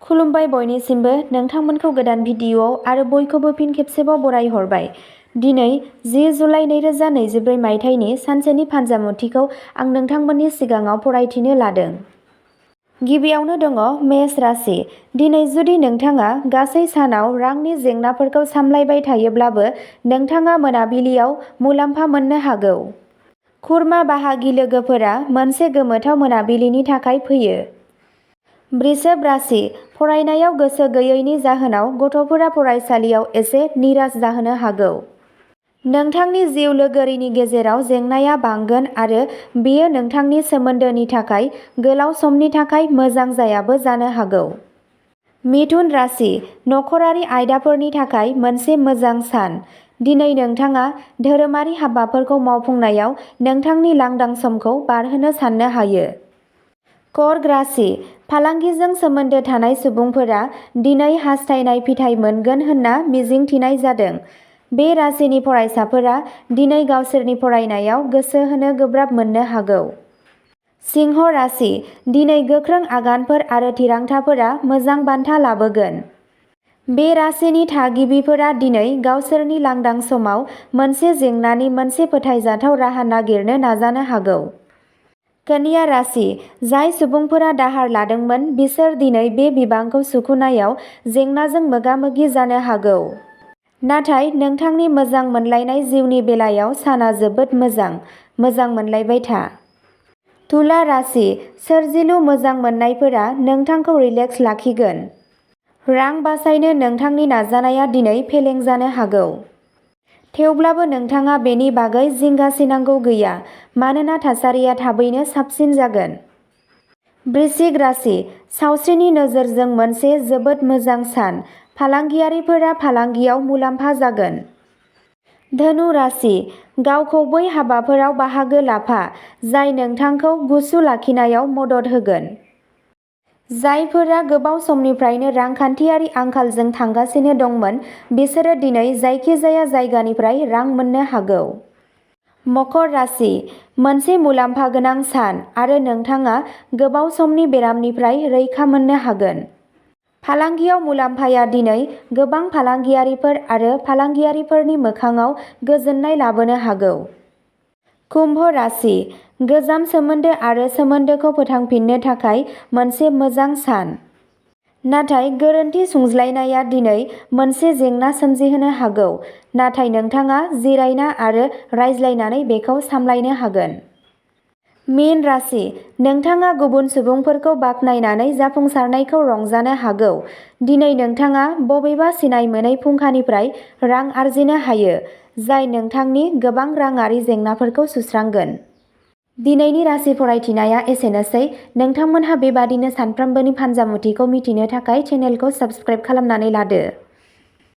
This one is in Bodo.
खुलुमबाय बयनिसिमबो नोंथांमोनखौ गोदान भिडिअ'आव आरो बयखौबो फिन खेबसेबाव बरायहरबाय। दिनै 10 जुलाइ 2023 मायथाइनि सानसेनि फानजामुथिखौ आं नोंथांमोननि सिगाङाव फरायथिनो लादों। गिबियावनो दङ मेष राशि। दिनै जुदि नोंथाङा गासै सानाव रांनि जेंनाफोरखौ सामलायबाय थायोब्लाबो नोंथाङा मोनाबिलियाव मुलाम्फा मोननो हागौ। खुरमा बाहागि लोगोफोरा मोनसे गोमोथाव मोनाबिलिनि थाखाय फैयो। वृषभ राशि। फरायनायाव गोसो गैयैनि जाहोनाव गथ'फोरा फरायसालियाव एसे निराश जाहोनो हागौ। नोंथांनि जिउ लोगोरिनि गेजेराव जेंनाया बांगोन आरो बेयो नोंथांनि सोमोन्दोनि थाखाय गोलाव समनि थाखाय मोजां जायाबो जानो हागौ। मिथुन राशि। नखरारि आयदाफोरनि थाखाय मोनसे मोजां सान। दिनै नोंथाङा धोरोमारि हाबाफोरखौ मावफुंनायाव नोंथांनि लांदां समखौ बारहोनो साननो हायो। कर्क राशि। फालांगिजों सोमोन्दो थानाय सुबुंफोरा दिनै हास्थायनाय फिथाइ मोनगोन होनना मिजिंथिनाय जादों। बे राशिनि फरायसाफोरा दिनै गावसोरनि फरायनायाव गोसो होनो गोब्राब मोननो हागौ। सिंह राशि। दिनै गोख्रों आगानफोर आरो थिरांथाफोरा मोजां बान्था लाबोगोन। बे राशिनि थागिबिफोरा दिनै गावसोरनि लांदां समाव मोनसे जेंनानि मोनसे फोथायजाथाव राहा नागिरनो नाजानो हागौ। कन्या राशि। जाय सुबुंफोरा दाहार लादोंमोन बिसोर दिनै बे बिबांखौ सुख'नायाव जेंनाजों मोगा-मोगि जानो हागौ। नाथाय नोंथांनि मोजां मोनलायनाय जिउनि बेलायाव साना जोबोद मोजां। मोजां मोनलायबाय था। तुला राशि। सोरजिलु मोजां मोननायफोरा नोंथांखौ रिलेक्स लाखिगोन। रां बासायनो नोंथांनि नाजानाया दिनै फेलें जानो हागौ। थेवब्लाबो नोंथाङा बेनि बागै जिंगासिनांगौ गैया मानोना थासारिया थाबैनो साबसिन जागोन। वृश्चिक राशि। सावस्रिनि नोजोरजों मोनसे जोबोद मोजां सान। फालांगियारिफोरा फालांगियाव मुलाम्फा जागोन। धनु राशि। गावखौ बै हाबाफोराव बाहागो लाफा जाय नोंथांखौ गुसु लाखिनायाव मदद होगोन। जायफोरा गोबाव समनिफ्रायनो रांखान्थियारि आंखालजों थांगासिनो दंमोन बिसोरो दिनै जायखिजाया जायगानिफ्राय रां मोननो हागौ। मकर राशि। मोनसे मुलाम्फा गोनां सान आरो नोंथाङा गोबाव समनि बेरामनिफ्राय रैखा मोननो हागोन। फालांगियाव मुलाम्फाया दिनै गोबां फालांगियारिफोर आरो फालांगियारिफोरनि मोखांआव गोजोननाय लाबोनो हागौ। कुम्भ राशि। गोजाम सोमोन्दो आरो सोमोन्दोखौ फोथांफिन्नो थाखाय मोनसे मोजां सान। नाथाय गोरोन्थि सुंज्लायनाया दिनै मोनसे जेंना सोमजिहोनो हागौ नाथाय नोंथाङा जिरायना आरो रायज्लायनानै बेखौ सामलायनो हागोन। मीन राशि। नोंथाङा गुबुन सुबुंफोरखौ बाख्नायनानै जाफुंसारनायखौ रंजानो हागौ। दिनै नोंथाङा बबेबा सिनाय मोनै फुंखानिफ्राय रां आर्जिनो हायो जाय नोंथांनि गोबां राङारि जेंनाफोरखौ सुस्रांगोन। दिनैनि राशि फरायथिनाया एसेनोसै। नोंथांमोनहा बेबादिनो सानफ्रोमबोनि फानजामुथिखौ मिथिनो थाखाय चेनेलखौ साबस्क्राइब खालामनानै लादो।